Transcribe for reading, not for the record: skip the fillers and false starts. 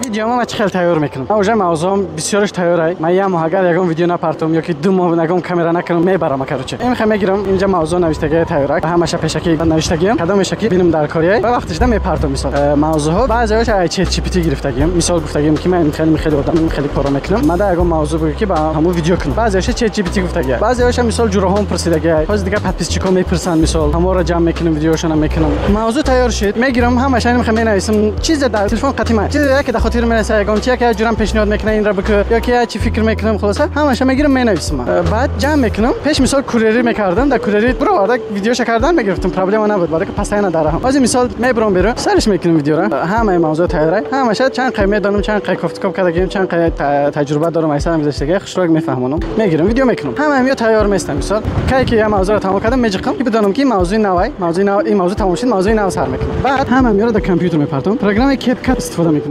Видео ма чӣ хел тайёр мекунам? Ман уже мавзӯам бисёраш тайёрай. Ман як моҳ агар ягон видео напартом ёки 2 моҳ ягон камера накунам, мебарам. Короче, имхе мегирам, инҷа мавзӯъ навиштагия тайёрак, ҳамаша пешакӣ навиштагиям, кадомеша ки бинам дар корияй ва вақташда мепартом. Мисол, мавзӯъҳо баъзеҳош ай ChatGPT гирифтагиям. Мисол, гуфтагиям, ки ман хеле хеле одам, хеле коро мекунам, мада ягон мавзӯъ бугӯ, ки ба ҳамун видео кунам. Баъзеҳоша ChatGPT гуфтагия, баъзеҳоша, мисол, ҷуроҳом пурсидагия. Ҳозир дигар подписчик ҳо мепурсанд, мисол, ҳаморо ҷамъ мекунам, видеошона мекунам. Мавзӯъ тайёр шид, мегирам, ҳамаша имхе менависам. Чизе дар телефон қатима, чизе яке дар хотир мераса, ягон чи яке ҷурам пешниҳод мекунам, инра бикӯ, ёки я чи фикр мекунам, хулоса, ҳамаша мегирам, менависам. Баъд ҷамъ мекунам. Пеш, мисол, курьерӣ мекардам, дар курьерӣ буроварда видеоша кардан мегирифтам, проблема набуд, барои ки постоянно дараҳам. Ҳозир, мисол, мебурам берун, сариш мекунам видеора, ҳамаи мавзӯъ тайёрай, ҳамаша чанд қай медонам, чанд қай кофтукоб кардагим, чанд қай таҷриба дорам, айсарам гузаштага, хушрок мефаҳмонам, мегирам, видео мекунам, ҳама ҳамиё тайёр местам. Мисол, кай ки я мавзӯъро тамом кардам, меҷиқам, ки бидонам, ки ин мавзӯи навай, мавзӯи нав, ин мавзӯъ тамом шуд, мавзӯи нав сар мекунам. Баъд ҳама ҳамиёро дар компютер мепартом, программаи CapCut истифода мекунам.